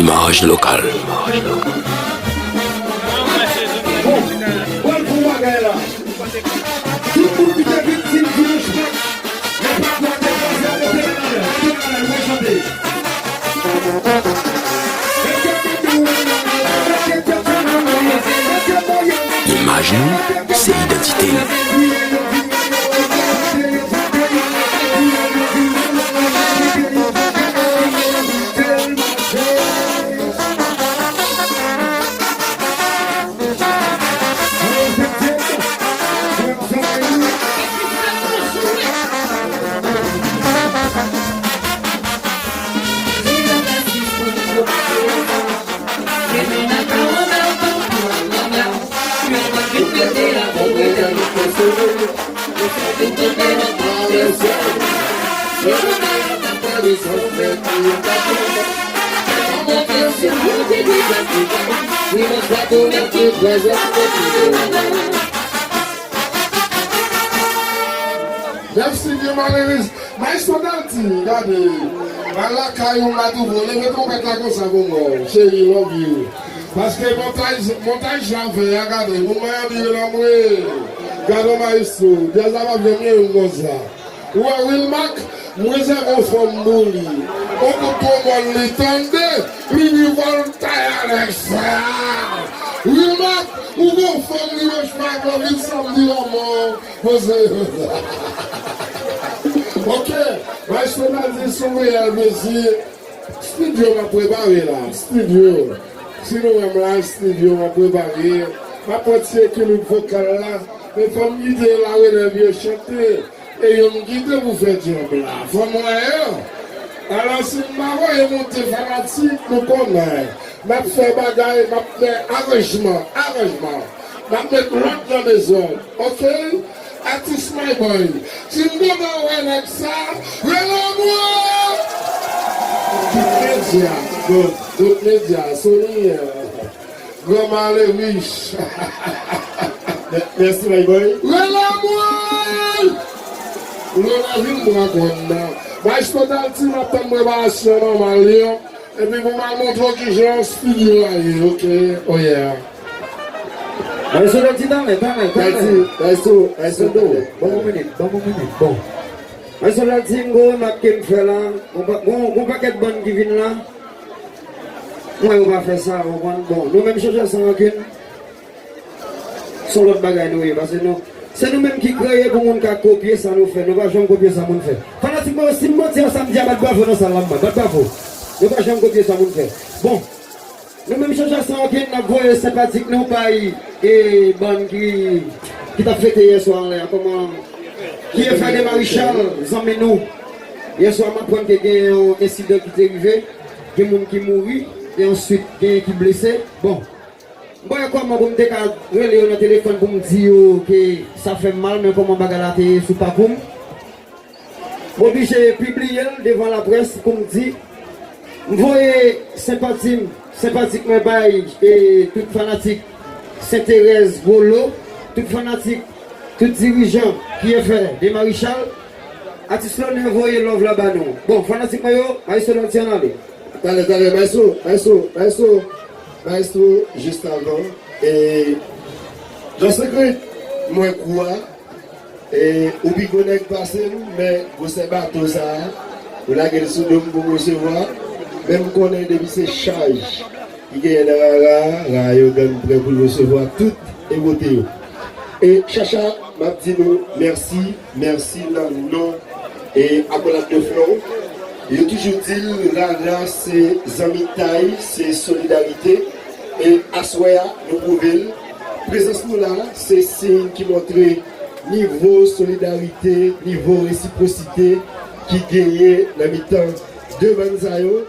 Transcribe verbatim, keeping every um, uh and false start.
Imaj lokal. Bon, pral pou bagay la. Tout moun ki te viktim dimanch maten, lè papa te kraze a, mete men anlè, mete men anlè, nou pral chante. Imaj nou se idantite nou. Mèsi byen malerèz. Maestro Dalti, gade. Al lakay ou m pa twouve w. Leve twonpèt la konsa pou mwen, cheri, love you. Paske montaj, montaj la fè a, gade, moun Miami yo nan mwen. Gade maestro, djaz la p ap janm gen youn konsa. Ou wè Wilmac, m rezève yon fanm pou li. On kout twonbòn li tande, li di fò l tay avèk sa. Wilmac, ou gon fanm dimanch maten, vin samdi lanmò. Poze. Ok, maestro Dalti sou reyèl, mesye. Stidyo m ap prepare la, stidyo. Si nou wè m la, stidyo m ap prepare. M ap pran ti ekilib vokal la. Men fò m kite la relèv yo chante. E yo m kite pou fè djab la. Fò m wè yo. Alò si m pa voye monte fanatik, nou konnen. M ap fè bagay, m ap fè aranjman, aranjman. M ap met lòd nan dezòd, ok? Atis Mayboy, si m gentan wè nèg sa, rele mwen! Tout medya, bon, tout medya, Sony, Granma Lerich. Mèsi Mayboy. Rele mwen! Lona vin bran kòn nan. Maestro Dalti, m ap tann preparasyon nòmal li an. Epi pou m al montre w kijan yon stidyo a ye, ok? Oh yeah. Maestro Dalti, talè, talè, talè. Maestro, maestro, Bon, bon, minit, bon, bon, minit, bon. Maestro Dalti, m gon remak ke m fè la. Gon pa- gon- gon pakèt bann ki vin la. Mwen, yo pa fè sa, w konprann? Bon, nou menm chèchè san rankin. Se yon lòt bagay nou ye, paske nou, se nou menm ki kreye pou moun ka kopye sa nou fè. Nou pa janm kopye sa moun fè. Fanatik mwen yo, si m manti a sa m di a, bat bravo nan sal la, m bat bravo. Nou pa janm kopye sa moun fè. Bon, nou menm chèchè san rankin, n ap voye senpatik nou bay e bann ki, ki t ap fete yèswa anlè a, kòman, K F A de Marichal, zanmi nou. Yèswa, m aprann ke gen yon ensidan ki te rive, gen moun ki mouri, e answit, gen ki blese. Bon, M pa wè kòman pou m te ka rele yo nan telefòn pou m di yo ke sa fè m mal, men kòman bagay la te ye sou pa pou m. M oblije pibliye l devan laprès pou m di, m voye senpati m, senpatik mwen bay e tout fanatik Senterèz Wolo, tout fanatik, tout dirijan K F A de Marichal, atis Lonè voye love la ba nou. Bon, fanatik mwen yo, Maestro Dalti ann ale. Talè, talè, maestro, maestro, maestro, maestro, jis avan, e, Jan Sekrè, mwen kou a, e, ou pi gwo nèg pase m, men gwosè bato sa a, ou lage l sou do m pou m resevwa, men m konnen depi se chaj ki genyen nan rara a, rara yo gentan prè pou l resevwa tout e pote yo. E, Chacha, m ap di nou mèsi, mèsi nan non e Akolad de Flon. Yo toujou di l, rara se zanmitay, se solidarite. E aswè a, nou pwouve l. Prezans nou la, se siy ki montre nivo solidarite, nivo resipwosite ki genyen nan mitan de bann sa yo.